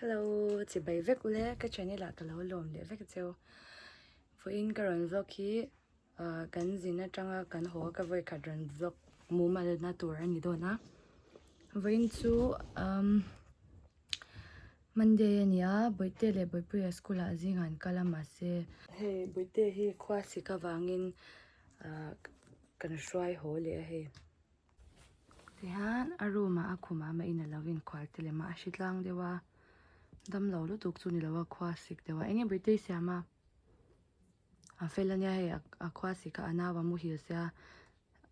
Hello chibai vek ule ka channel ah ka lo lawm leh vek cheu vawiin ka rawn vlog hi ah kan zin atanga kan haw ka vawikhat rawn vlog mumal na tur a ni dawn a vawiin chu umm Monday a ni a Bawihte leh Bawihpuia school ah zingah an kal a mahse hei Bawihte hi khua sik avangin ah kan hruai haw leh a hei. Tihian a room ah a khum ah mah in alo inkhual te lem a a hri tlang deuh a damlo lutuk chu ni lo a khua sik deuh a eng nge birthday siam a a fel ania hei a khua sik a a nau a muhil sia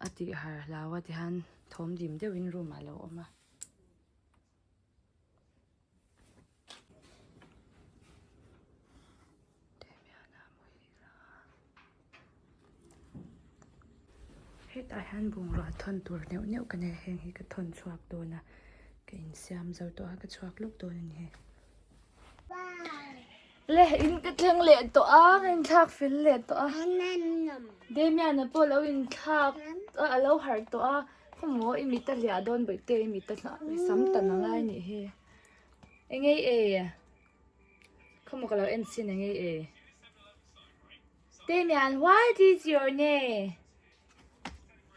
a tih har hlau a tihian thawm dim deuhin room ah alo awm a. Hetah hian bungrua thawn tur neuh neuh ka nei a heng hi ka thawn chhuak dawn a ka insiam zo tawh a ka chhuak lawk dawn a ni hei. Le in ka thleng leh tawh a ka inthlak fel leh tawh a Damian-a pawh lo inthlak a a lo harh tawh a khawmaw i mit a hliah dawn bawihte i mit a hliah sam tan a ngai a nih hi eng ei e khawmaw ka lo en chhin eng ei e Damian what is your name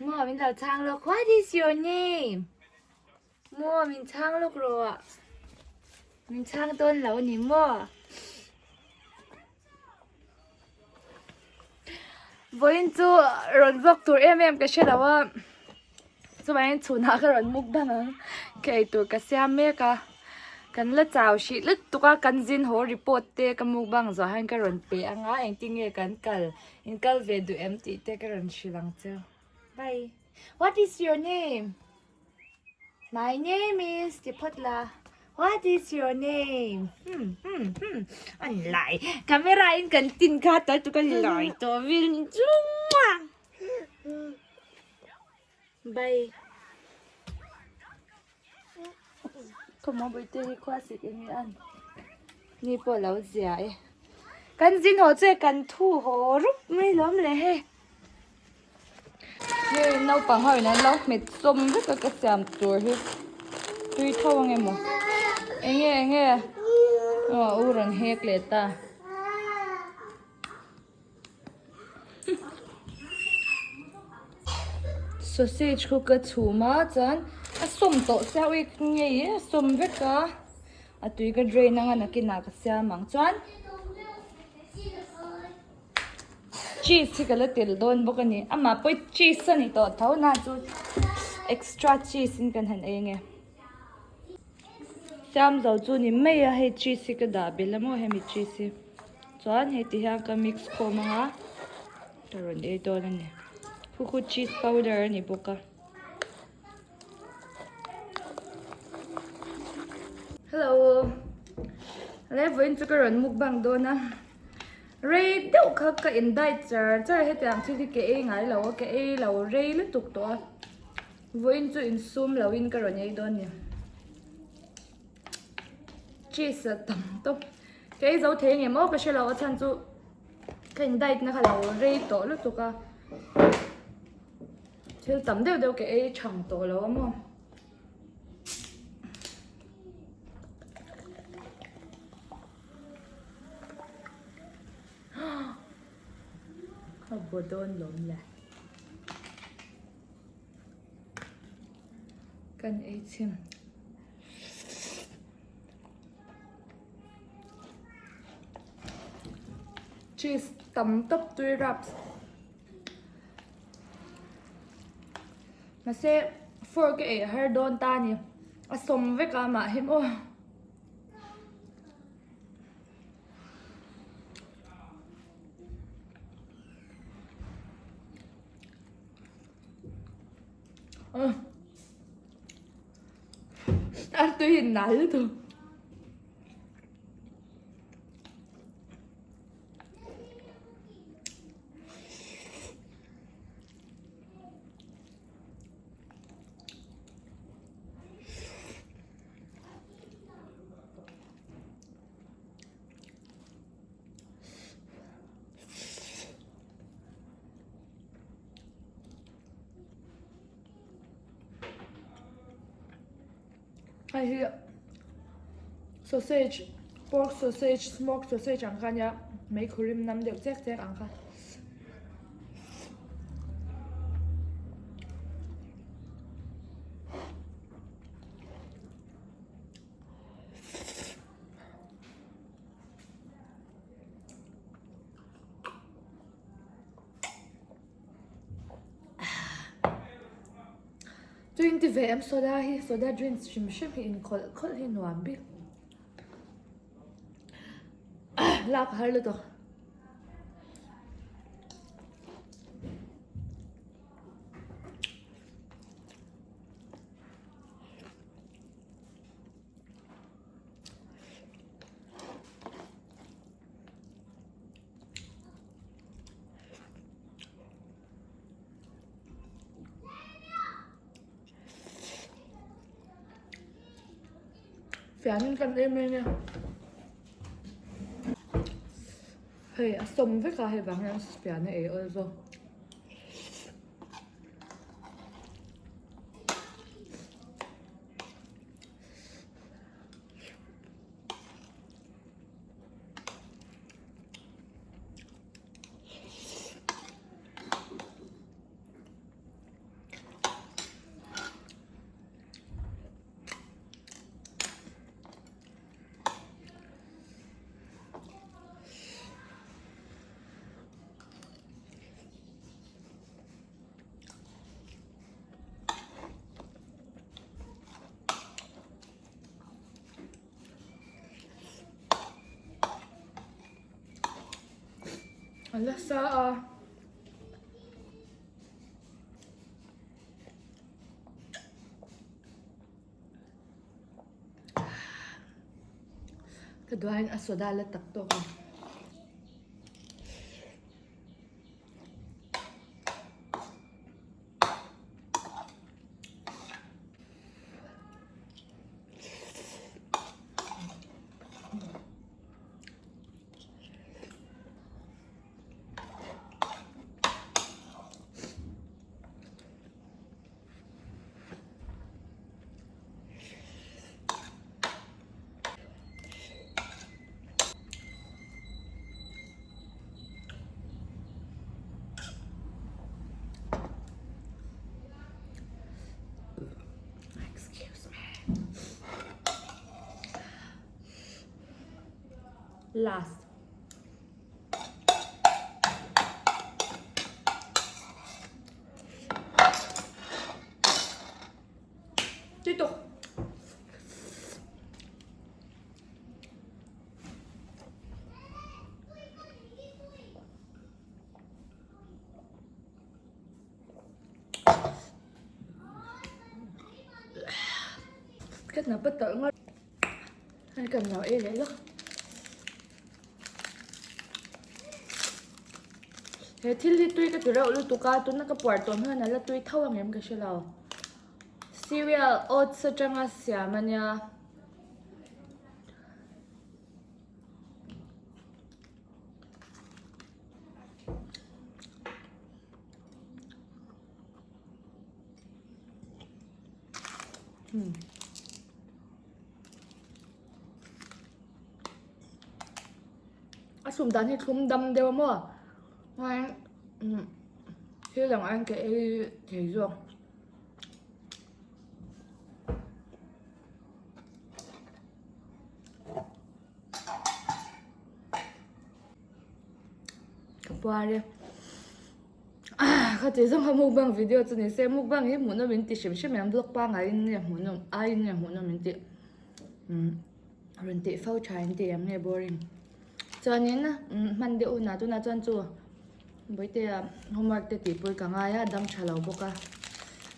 maw min lo chhang lawk what is your name Maw min chhang lawk rawh min chhang dawn lo ni maw vawiin chu rawn vlog tur em em ka hre lo a chuvangin chhunah ka rawn mukbang ang ka eitur ka siam mek a kan la chau hrih lutuk a kan zin haw report te ka mukbang zawh hian ka rawn pe ang a engtin nge kan kal in kal ve duh em tih te ka rawn hrilh ang che bye what is your name My name is ti phawt la What is your name? Hmm hmm hmm an lai camera in kan tin kha tal tu kan lai to vil ni chu Bye Khawmaw bawihte hi khua sik eng nge an ni pawh lo zia e Kan zin haw chu e kan thu haw rup mai lawm le hei. Hei naupang ho in an lo hmet sawm vek a ka siam tur hi tui tho ang emaw enge enge aw u rawn hek leh ta sausage khu ka chhum a chuan a sawm tawh sia ui ngei a sawm vek a a tui ka drain anga nakinah ka siam ang chuan. Cheese hi ka la tel dawn bawk a ni amah pawh hi cheese a ni tawh tho na chu extra cheese in kan han ei ange siam zo chu ni mai a hei cheese hi ka dah belh a maw hemi cheese hi chuan hei ti hian ka mix khawm ang a ka rawn ei dawn a ni khu khu cheese powder a ni bawk a. Hello le vawiin chu ka rawn mukbang dawn a rei deuh kha ka in diet char char a hetiang thil hi ka ei ngai lo a ka ei lo rei lutuk tawh a vawiin chu insum lo in ka rawn ei dawn a ni cheese a tam tawp ka ei zo thei ang em aw ka hre lo a chhan chu ka in diet na kha lo rei tawh lutuk a. Thil tam deuh deuh ka ei thang tawh lo a maw. A baw dawn lawm le. Kan ei chhin. Cheese tam tawp tui raps. Mahse fork a ei har dawn ta a ni a sawm vek a mah hi maw. A tui in nal lutuk. Hei hi. Sausage, pork sausage, smoked sausage ang kha ania, meikhu rim nam deuh chek chek ang kha. Chuin ti ve em soda hi soda drinks hrim hrim hi in khawlh khawlh hi nuam bik lak a har lutuk. Fianin kan em em a hei a sawm vek a hei vang hian fian a ei awl zawk. A la sa a. Ka duain a soda la tak tawk a. Excuse me. Last. Tiếp tục. Kết nó bất tử ngon. Hay cần nó ê lấy lắm. He thil hi tui ka ti reuh lutuk a tuna ka puar tawn hian a la tui tho ang em ka hre lo. Cereal oats atanga siam a nia. Hmm. A sum dan hi thlum dam deuh a maw chuan umm thil dang aiin ka ei thei zawk. Ka puar e kha ti zawng kha mukbang video chu ni se mukbang hi hmuhnawm in ti hrim hrim em vlog pangngai in nge hmuhnawm aiin nge hmuhnawm in tih umm. Rawn tih fo tha in tih em nge boring. Chuanin hman deuh hunah tunah chuan chu Bawitea homework te tih pui ka ngai a, dam tha lo bawk a.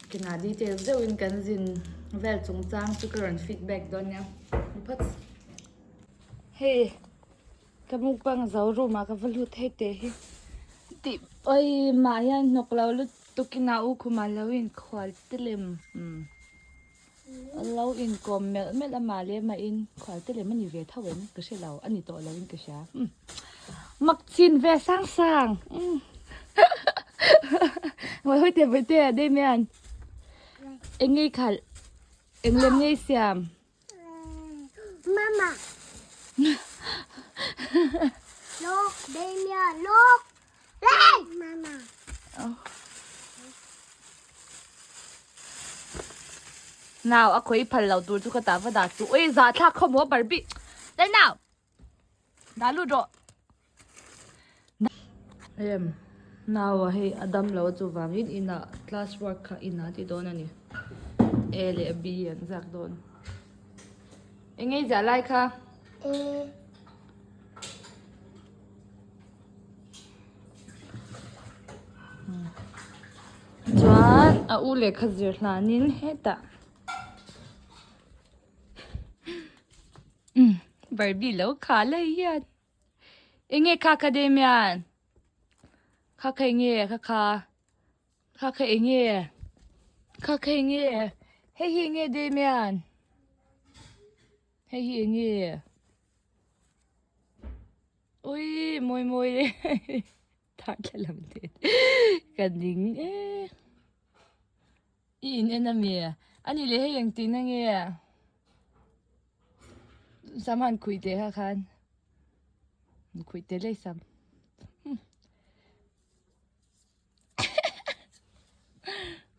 Kinah details deuhin kan zin vel chungchang chu ka rawn feedback dawn nia. Ni phawt. Hei ka mukbang zo room ah ka va lut hei teh hi. Tih oi mah hian hnawk lo lutukin a u khumah lo inkhual te lem. Lo inkawm melh melh a mah leh mahin khual te lem a ni ve tho em ka hre lo a ni tawh lo in ka hria umm mak chin ve sang sang umm hawi hawi teh vawi teh Damian eng ngei khalh eng lem ngei siam. Mama. Look, Damien, look. Mama. Nau a khawi phal lo tur chu ka tah va dah chu ui zah thlak khaw maw Barbie. Dai nau. Dah lut rawh. Em nau a hei a dam lo a chuvangin inah class work kha inah a ti dawn a ni. A leh B an ziak dawn. Eng nge i ziah lai kha? A. Chuan a u lehkha zir hlanin hetah Barbie lo khah lai hian eng nge kha kha Damian kha kha eng nge kha kha kha kha eng nge kha kha eng nge hei hi eng nge Damian hei hi eng nge. Ui mawi mawi thar thla lam te ka ding e i in en ami ani leh hei engtin na nge sam han khuih teh kha khan khuih teh leh sam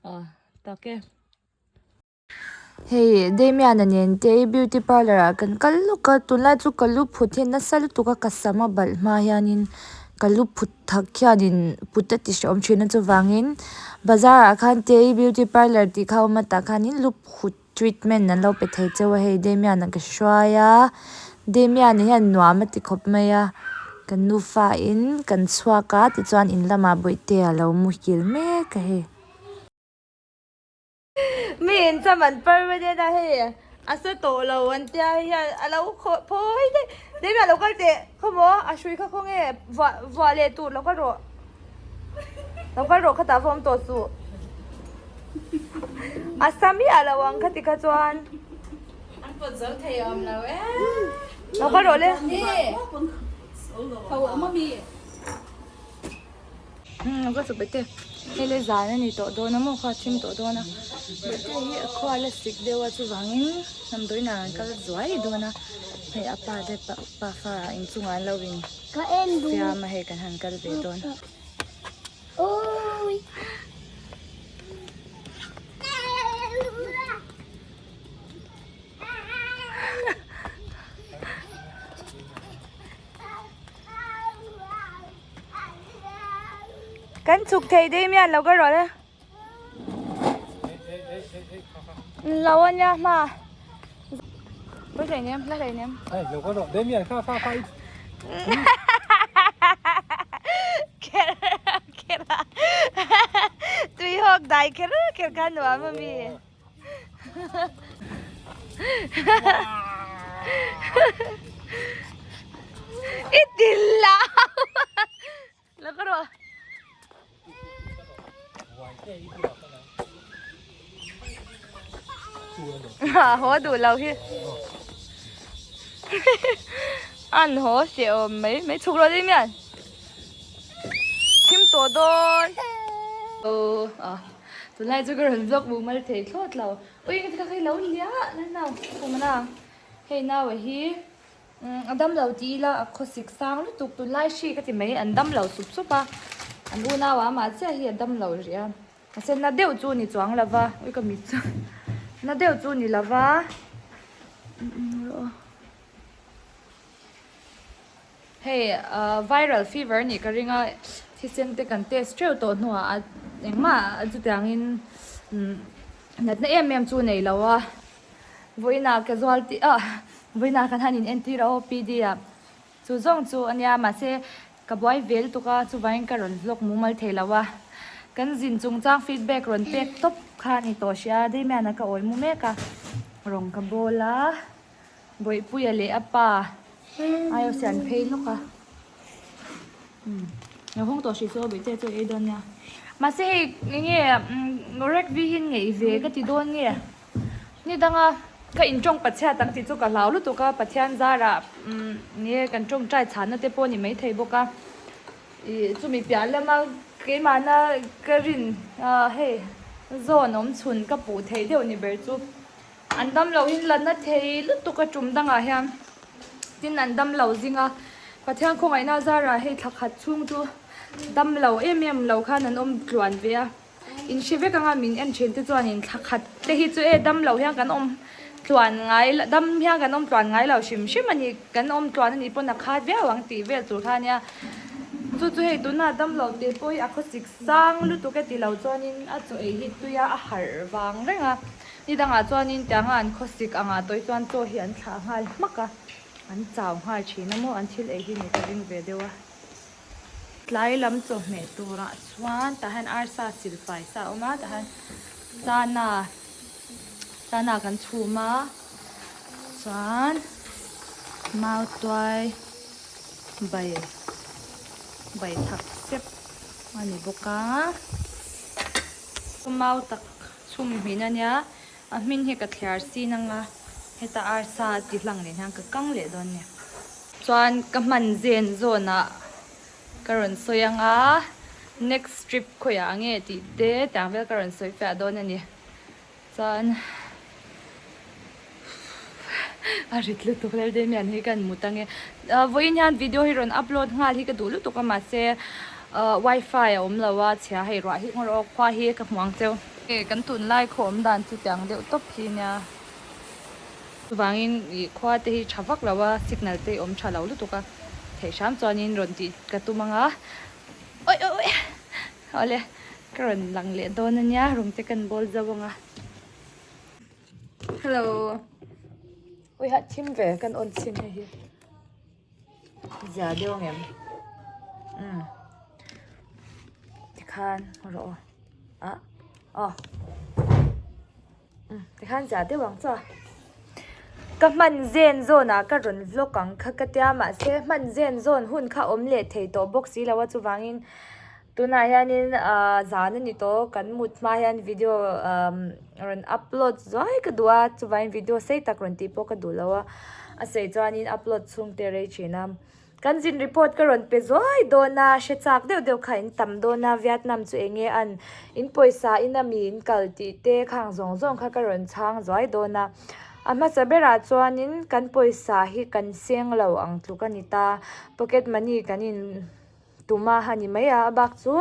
ah tak e. Hei Damian-a nen te hi beauty parlour ah kan kal lawk a tunlai chu ka lu phut hian nasa lutuk a ka sam a balh hma hianin ka lu phut thak hianin put a ti hrehawm thin a chuvangin bazar ah khan te hi beauty parlour tih kha a awm a tah khanin lu phut treatment an lo pe thei cheu a hei Damian-a ka hruai a Damian-a hian nuam a ti khawp mai a kan nufa in kan chhuak a tichuan in lamah bawihte a lo muhil mek a hei. Mi in cham an permanent a hei a sa tawh lo an tia hei hian a lo khawh phawi daih daih mai a lo kal teh khawmaw a hrui kha khaw nge vuah vuah leh tur lo kal rawh lo kal rawh khatah va awm tawh suh a sa miah lo ang khati kha chuan an pawt zo thei awm lo e lo kal rawh le tho awm ami. Umm ka chawp ete hei le zan a ni tawh dawn a maw khua a thim tawh dawn a bawihte hi a khua la sik deuh a chuvangin damdawiin ah an kal zuai dawn a hei a pa te pafa ah inchungah an lo in fiam a hei kan han kal ve dawn. Kan chhuk thei daih miah lo ka rawh le. Lo a nia hma. Pui hlei nem, la hlei nem. Hey, lo ka rawh daih miah kha kha kha. Kher kher a. Tui hawk dai kher kher kha nuam a mi. I til lau Lo ka rawh Haw duh lo hi An haw hreh awm mai mai chhuk rawh ding hian Thim tawh dawn Aw Tunlai chu ka rawn vlog mumal thei thlawt lo. Ui ka ti kha lo liah na nau kum a hei nau a hi a dam lo ti ila a khawsik sang lutuk tunlai hri ka ti mai an dam lo sup sup a an unau ah amah chiah hi a dam lo rih a mahse na deuh chu ni chuang lo va ui ka mit chu na deuh chu ni lo va. Hei viral fever nih ka ring a, thisen te kan test theuh tawh hnuah a engmah chutiangin natna em em chu nei lo a, vawiinah casualty ah vawiinah kan han in entir a OPD ah chu zawng chu a nia mahse ka buai ve lutuk a chuvangin ka rawn vlog mumal thei lo a, kan zin chungchang feedback rawn pek tawp kha a ni tawh sia Damian a ka awi mu mek a rawng ka bawl a. Bawihpuia leh a pa aia siam phei lawk a lo hawng tawh hrih chu a bawihte chu a ei dawn nia mahse hei enge rek vi hi ngeih ve ka ti dawn nge ni danga ka intawng Pathian tak tih chu ka hlau lutuk a Pathian zarah nge kan tawngtai chhanna te pawh a ni maithei bawk a ih chumi piah lama keimahna ka rin hei zawn awm chhun ka puh theih deuh ni ber chu. An damlo in la na thei lutuk a tum dangah hian tin an damlo zing a, Pathian khawngaihna zarah hei thla khat chhung chu damlo em em lo khan an awm tluan ve a, in hre vek anga min en thin te chuanin thla khat te hi chu e damlo hian kan awm tluan ngai lo dam hian kan awm tluan ngai lo hrim hrim a ni, kan awm tluan a nih pawn a khat viau ang tih vel tur kha ania, chu chu hei tunah damlo te pawh hi a khawsik sang lutuk e tilo chuanin a chaw ei hi tuia a harh vang reng a. Ni dangah chuanin tianga an khawsik angah tawi chuan chaw hi an thlah nghal hmak a, an chau nghal thin a maw, an thil ei hi ni ka ring ve deuh a. Tlai lam chawhmeh turah chuan tah hian arsa silfai sa a awm a, tah hian chana chana kan chhum a, chuan mautuai bai bai thak sep a ni bawk a, mau tak. Chhum hmin a nia, a hmin hi ka thliar sin anga heta arsa ti hlang nen hian ka kang leh dawn nia. Chuan ka hman zen zawnah ka rawn sawi anga next trip khawiah ang nge tih te tiang vel ka rawn sawi fiah dawn a ni. Chuan a rit lutuk lel Damian hi ka han mut ange. Vawiin hian video hi rawn upload nghal hi ka duh lutuk a mahse wifi a awm lo a chhia hei ruah hi ngawr aw khua hi ka hmu ang cheu. Kan tunlai khaw awm dan chu tiang deuh tawp hi nia chuvangin ih khua te hi tha vak lo a signal te hi awm tha lo lutuk a theih hram chuanin rawn tih ka tum anga awi awi awi awle ka rawn lang leh dawn ania rawng te kan bawl zo anga. Hello. Ui ha thim ve kan on chhin hei hi. Zia deuh ang em. Um. Tikhan rawh. Ah. Oh. Um, tikhan zia deuh ang chu. Ka hman zen zawn ah ka rawn vlog ang kha ka tia mahse hman zen zawn hun kha awm leh thei tawh bawk si lo a chuvangin Tunah hianin ahh zan a ni tawh kan mut hma hian video umm rawn upload zuai ka duh a chuvangin video sei tak rawn tih pawh ka duh lo a a sei chuanin upload chhung te rei thin a kan zin report ka rawn pe zuai dawn a hre chak deuh deuh kha in tam dawn a Vietnam chu eng nge an in pawisa in a mi in kal tih te khang zawng zawng kha ka rawn chhang zuai dawn a a hmasa berah chuanin kan pawisa hi kan seng lo ang tluk a ni ta pocket money kan in. Tuma a ni mai a, a bak chu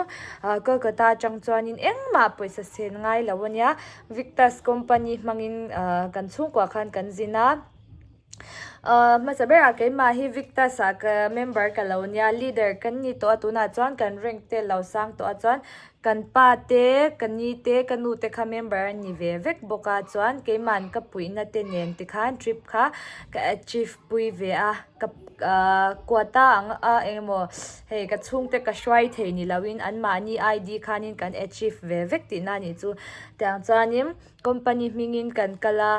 Kolkata atang chuanin engmah pawisa sen ngai lo a nia, Victus company hmangin kan chhungkua khan kan zin a, hmasa berah keimah hi Victus ah ka member ka lo nia, leader kan ni tawh a tunah chuan kan rank te lo sang tawh a chuan kan pa te, ka ni te, ka nu te kha member an ni ve vek bawk a chuan keima'n ka puihna te nen tikhan trip kha ka achieve pui ve a. Ka ahh quota ang a engemaw hei ka chhungte ka hruai thei ni loin anmahni ID khanin kan achieve ve vek tihna a nih chu. Tiang chuanin company hmingin kan kal a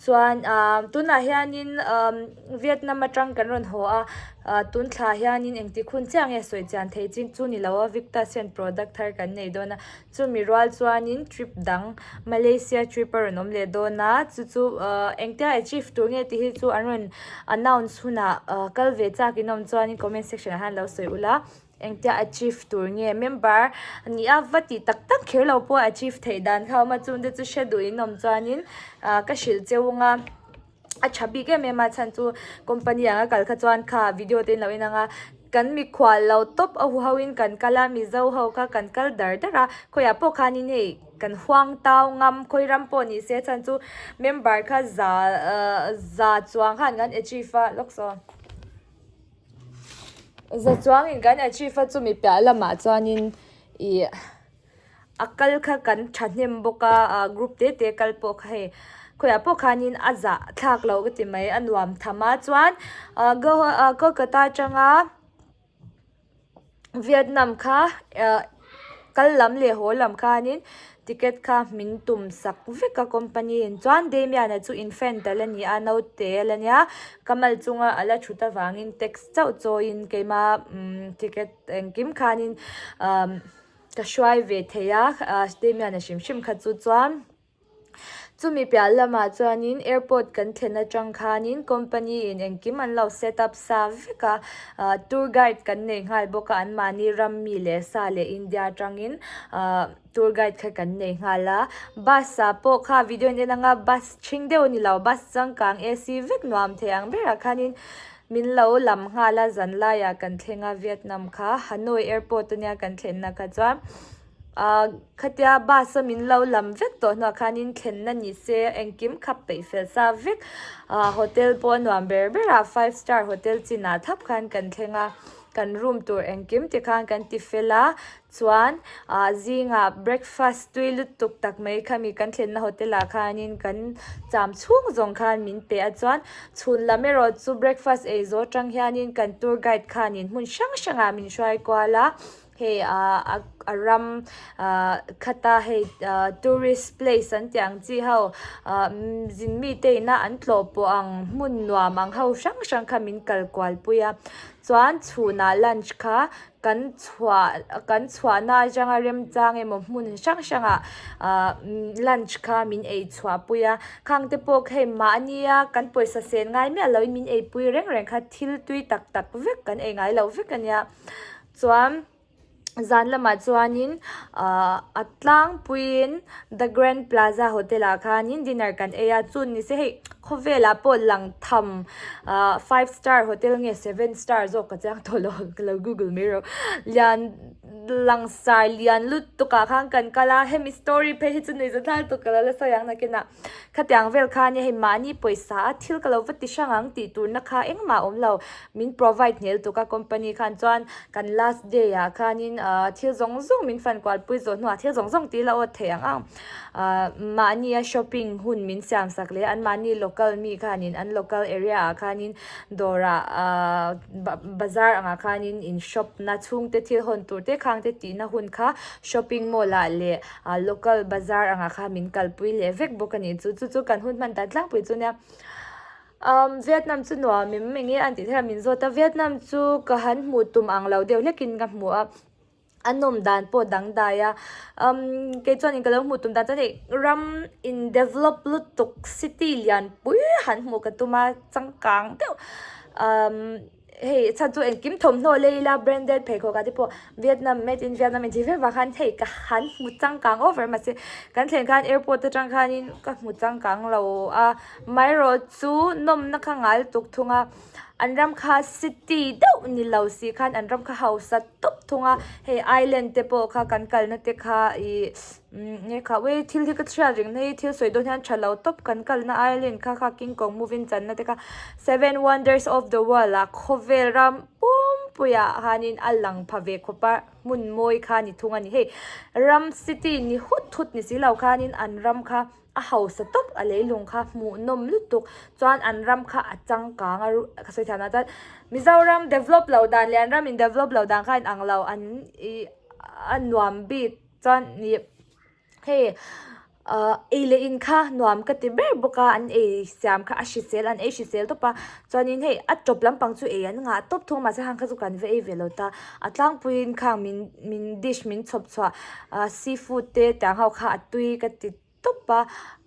chuan ahh tunah hianin umm Vietnam atang kan rawn haw a ah tun thla hianin engtik hun chiah nge sawi chian thei chin chu ni lo a Victus hian product thar kan nei dawn a. Chumi rual chuanin trip dang Malaysia trip a rawn awm leh dawn a, chu chu ahh engtia achieve tur nge tih hi chu an rawn announce hunah ahh kal ve chak in awm chuanin comment section ah hian lo sawi ula, engtia achieve tur nge member ni a va tih tak tak kher lo pawh achieve theih dan kha a awm a chungte chu hre duh in awm chuanin ahh ka hrilh cheu ang a. a tha bik em em a chhan chu company anga kal kha chuan kha video te in lo en ang a kan mikhual lo tawp a huho in kan kal a mizo ho kha kan kal dar dar a khawiah pawh khanin hei kan huang tau ngam khawi ram pawh ni se chhan chu member kha za ahh za chuang khan kan achieve a lawk saw za chuangin kan achieve a chumi piah lamah chuanin ih. A kal kha kan thahnem bawk a ah group te te kal pawh kha hei khawiah pawh khanin a zah thlak loh ka ti mai a nuam tham a chuan ah ah Kolkata atanga Vietnam kha ah kal lam leh haw lam khanin ticket kha min tum sak vek a company in chuan Damian-a chu infant a la ni a naute a la nia ka mal chunga a la thut avangin tax chauh chawiin keima umm ticket engkim khanin umm. Ka hruai ve thei a, Damian-a hrim hrim kha chu chuan. Chumi piah lamah chuanin airport kan thlen atang khanin company in engkim an lo set up sa vek a ah tour guide kan nei nghal bawk a anmahni ram mi leh sa leh India atangin ah tour guide kha kan nei nghal a bus ah pawh kha video in en anga bus ṭhing deuh a ni lo bus changkang A_C vek nuam thei ang berah khanin min lo lam nghal a zan laiah kan thleng a Vietnam kha Hanoi airport ania kan thlenna kha chuan. Ahh khatia bus a min lo lam vek tawh hnuah khanin thlenna ni se engkim khap peih fel sa vek ahh hotel pawh a nuam ber ber a five star hotel chinah thap khan kan thleng a kan room tur engkim te khan kan ti fel a chuan ahh zingah breakfast tui lutuk tak mai khami kan thlenna hotel ah khanin kan cham chhung zawng khan min pe a chuan chhun lam erawh chu breakfast ei zawh atang hianin kan tour guide khanin hmun hrang hrangah min hruai kual a. Hei ah a ram ah khata hei ah tourist place an tih ang chi ho ah zin mite ina an tlawh pawh ang hmun nuam ang ho hrang hrang kha min kal kual pui a chuan chhunah lunch kha kan chhuah kan chhuahna atanga remchang emaw hmun hrang hrangah ah lunch kha min ei chhuah pui a khang te pawh kha hei mahnia kan pawisa sen ngai miah loin min ei pui reng reng kha thil tui tak tak vek kan ei ngai loh vek ania. Chuan zan lamah chuanin ahh a tlangpuiin the grand plaza hotel ah khanin dinner kan ei a chun ni se hei khawvelah pawh lang tham ahh five star hotel nge seven star zawk ka chiang tawh lo ka lo google mai rawh lian langsar lian lutuk ah khan kan kal a hemi story phei hi chu nuihza thlak tuk ka lo la sawi ang nakinah. Khatiang vel kha ania hei mahni pawisa a thil ka lo va ti hrang ang tih turna kha engmah a awm lo. Min provide hmel tuk a company khan chuan kan last day ah khanin ahh thil zawng zawng min fan kual pui zawh hnuah thil zawng zawng tih la awt theih ang ang. Ahh mahni a shopping hun min siam sak leh an mahni local mi khanin an local area ah khanin dawrah ahh bazar angah khanin in shop na chhungte thil hawn tur te khang te tihna hun kha shopping mall ah leh ah local bazar angah khan min kalpui leh vek bawk a ni chu chu chu kan hun hman dan tlangpui chu nia umm Vietnam chu nuam em eng nge an tih theih a min zawt a Vietnam chu ka han hmuh tum ang lo deuh hlekin ka hmu a a nawm dan pawh dangdai a umm kei chuanin ka lo hmuh tum dan chuan hei ram in develop lutuk city lian pui han hmuh ka tum a changkang deuh umm. Hei chhan chu engkim thawmhnaw lei ila branded pheikhawk ah te pawh Vietnam made in Vietnam inti vek vang khan hei ka han hmu changkang over mahse kan thlen khan airport atang khanin ka hmu changkang lo a amaherawh chu nawmna kha ngai lutuk thung a an ram kha city deuh ni lo si khan an ram kha hausa tawp thung a hei island te pawh kha kan kalna te kha ih umm nge kha ui thil hi ka chhiat reng na hi thil sawi dawn hian tha lo tawp kan kalna island kha kha king kong movie an channa te kha seven wonders of the world ah khawvel ram pumpuiah hianin a lang pha ve khawp a hmun mawi kha a ni thung a ni hei ram city ni hut hut ni si lo khanin an ram kha a hausa tawp a leilung kha hmuhnawm lutuk chuan an ram kha a changkang a ka sawi thiam lah chuan Mizoram develop loh dan leh an ram in develop loh dan kha a inang lo an ih a nuam bik. Chuan ih hei ah ei leh in kha nuam ka ti ber bawk a an ei siam kha a hrisel an ei hrisel tawp a chuanin hei a tawp lampang chu ei an ngah tawp thung a mahse hang kha chu kan va ei ve lo ta a tlangpuiin khang min min dish min chhawp chhuah ah seafood te tiang ho kha a tui ka ti tawp a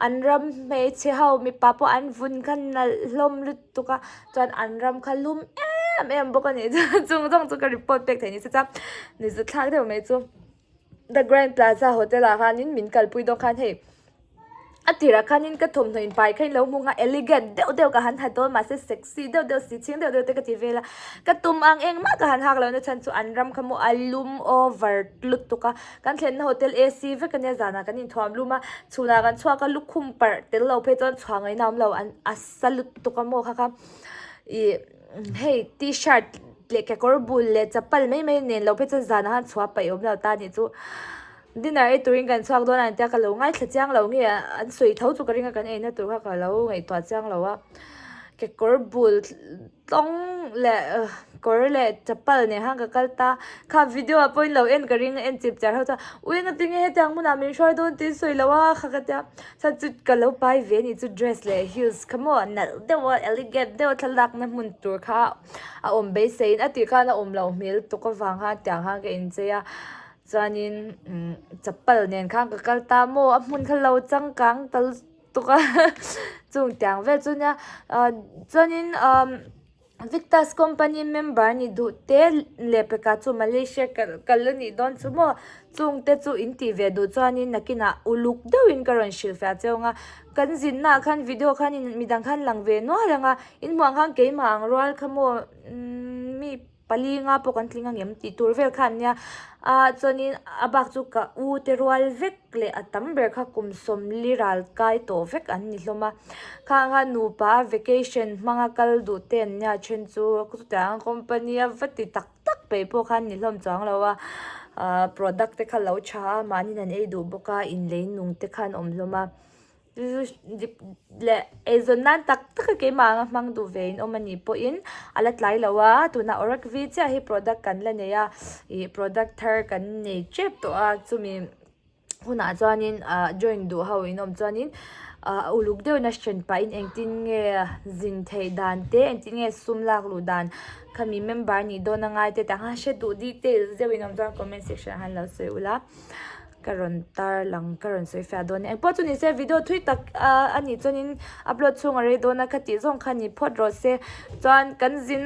an ram hmeichhe ho mipa pawh an vun kha nalh hlawm lutuk a chuan an ram kha lum em em bawk a ni chung zawng chu ka report pek theih ni se chuan ni zathlak deuh mai chu. The Grand Plaza Hotel ah khanin min kalpui dawn khan hei a tirah khanin ka thawmhnaw inpai kha in lo hmu ang a elegant deuh deuh ka han ha dawn mahse sexy deuh deuh si chhing deuh deuh te ka ti vel a ka tum ang engmah ka han hak lo na chhan chu an ram kha maw a lum over lutuk a kan thlenna hotel A_C vek ania zanah kan inthuam lum a chhunah kan chhuak a lukhum parh tel lo phei chuan chhuah ngaihna a awm lo an a sa lutuk a maw kha kha ih. Hei t-shirt leh kekawr bul leh chapal mai mai nen lo phei chuan zanah khan chhuah paih awm lo ta anih chu dinner ei turin kan chhuak dawn a ni tia ka lo ngaithla chiang lo nge an sawi tho chu ka ring a kan eina tur kha ka lo ngaihtuah chiang lo a kekawr bul tlawng leh kawr leh chapal nen khan ka kal ta kha video ah pawhin lo en ka ring a en chip chiar ho chuan ui engtin nge hetiang hmunah min hruai dawn tih sawi lo a kha ka tia. Chuan chu ka lo pai ve anih chu dress leh heels kha maw nalh deuh a elegant deuh a thlalak na hmun tur kha a awm beiseiin a tih khan a awm loh hmel tuk avang khan tiang khan ka inchei a chuanin umm chapal nen khan ka kal ta maw a hmun kha lo changkang ta. lutuk a chung tiang vel chu nia ah chuanin ah Victus company member ni duh te leh peka chu Malaysia kal kal a nih dawn chu maw chung te chu in tih ve duh chuanin nakinah uluk deuhin ka rawn hrilh fiah cheu ang a kan zinna ah khan video khan in midang khan lang ve nual ang a in hmuh ang khan keimah ang rual kha maw umm mi pali nga pawh kan tling angem tih tur vel kha an nia ah chuanin a bak chu ka u te rual vek leh a tam ber kha kum sawmli ral kai tawh vek an ni hlawm a khang kha nupa vacation hmanga kal duh te an nia then chu chutiang company a va ti tak tak peih pawh kha an ni hlawm chuang lo a ah product te kha lo tha a mahni an ei duh bawk a inlei nung te kha an awm hlawm a. Leh eizawn nan tak tak a keimah anga hmang duh ve in awm a nih pawhin a la tlai lo a, tunah Orac V chiah hi product kan la nei a, ih product thar kan nei tep tawh a, chumi hunah chuanin ah join duh ho in awm chuanin ah uluk deuhin a hren pahin engtin nge zin theih dan te engtin nge sum lak luh dan khami member nih dawn a ngai te tah khan hre duh details deuh in awm chuan comment section ah khan lo sawi ula. Ka rawn tar lang ka rawn sawi fiah dawn a ni. Engpawh chu ni se video thui tak ah a nih chuanin upload chhung a rei dawn a kha tih zawng kha ni phawt rawh se. Chuan kan zin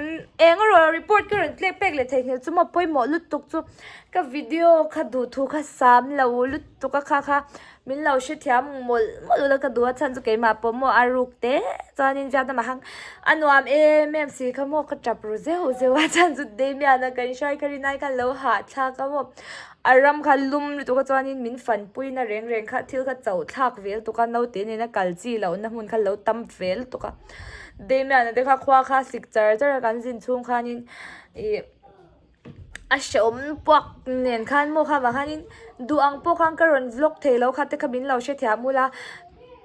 eng erawh report ka rawn tlek pek leh theihnghilh chu maw pawimawh lutuk chu ka video kha duhthu kha sam lo lutuk a kha kha min lo hrethiam mawlh mawlh ula ka duh a chhan chu keimah pawh maw a ruk te chuanin viak lamah khan a nuam em em si kha maw ka tap ru zeuh zeuh a chhan chu Damian a kan hrai kha rinai khan lo hahthlak a maw. A ram kha lum lutuk a chuanin min fanpui na reng reng kha thil kha chauh thlak ve lutuk a naute nena kal chi lohna hmun kha lo tam ve lutuk a Damian-a te kha khua kha sik char char a kan zin chhung khanin ih a hrehawm puak nen khan maw kha vang khanin duh ang pawh khan ka rawn vlog thei lo kha te kha min lo hrethiam ula.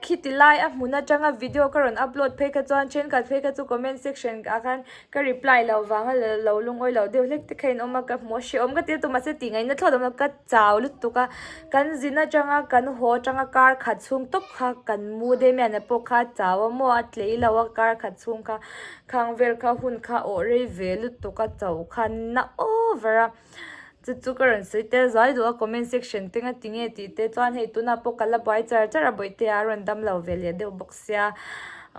Khiti lai a hmun atanga video ka rawn upload phei kha chuan thenkhat phei kha chu comment section ah khan ka reply lo vang a lo lungawi lo deuh hlek te kha in awm a ka hmuh a hrehawm ka ti a tumah se tih ngaihna thlawt awm lo ka chau lutuk a kan zin atanga kan haw atanga kar khat chhung tawp kha kan mu Damian-a pawh kha a chau a maw a tlei lo a kar khat chhung kha khang vel kha hun kha a awh rei ve lutuk a chauh kha na over a. Chu chu ka rawn sawi tel zuai duh a comment section te nga tinge tih te chuan hei tunah pawh ka la buai char char a bawihte a rawn dam lo ve leh deuh bawk sia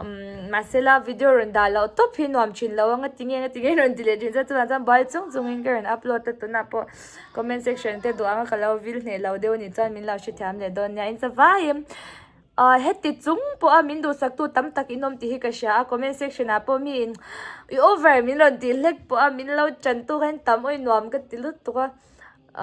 umm mahse la video rawn dah loh tawp hi nuam thin lo a nga tinge nga tinge rawn ti leh thin chuan chuvang chuan buai chung chungin ka rawn upload a tunah pawh comment section te duh anga ka lo vil hneh lo deuh a nih chuan min lo hrethiam leh dawn nia inchawaiin. Ahh heti chung pawha min duhsaktu tam tak in awm tih hi ka hria a, comment section ah pawh mi in i over min rawn tih hlek pawh a min lo tantu kha in tam awi nuam ka ti lutuk a,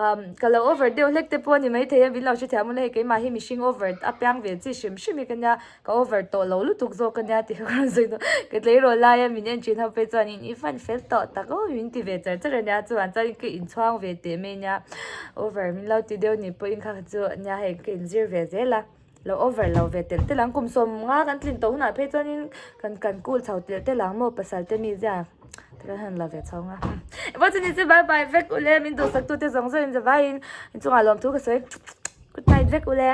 umm ka lo over deuh hlek te pawh a ni maithei a min lo hrethiam ula hei keimah hi mihring over a piang ve chi hrim hrim hi ka nia ka over tawh lo lutuk zawk a nia tih kha ka rawn sawi duh ka tleirawl laia min en thin ho phei chuan in i fan fel tawh tak aw min ti ve char char a nia chuan chuan ka inchhuang ve teh mai nia over min lo ti deuh ni pawhin kha kha chu nia hei ka inzir ve zel a. Lo over lo ve telh telh ang, kum 15 kan tlin tawh hunah phei chuanin kan kan cool chho telh telh ang maw pasal te mi zia te kan han la ve chho ang a. Epaw chu ni chu bye bye vek ule min duhsak tute zawng zawng in zavaiin inchungah lawmthu ka sawi good night vek ule.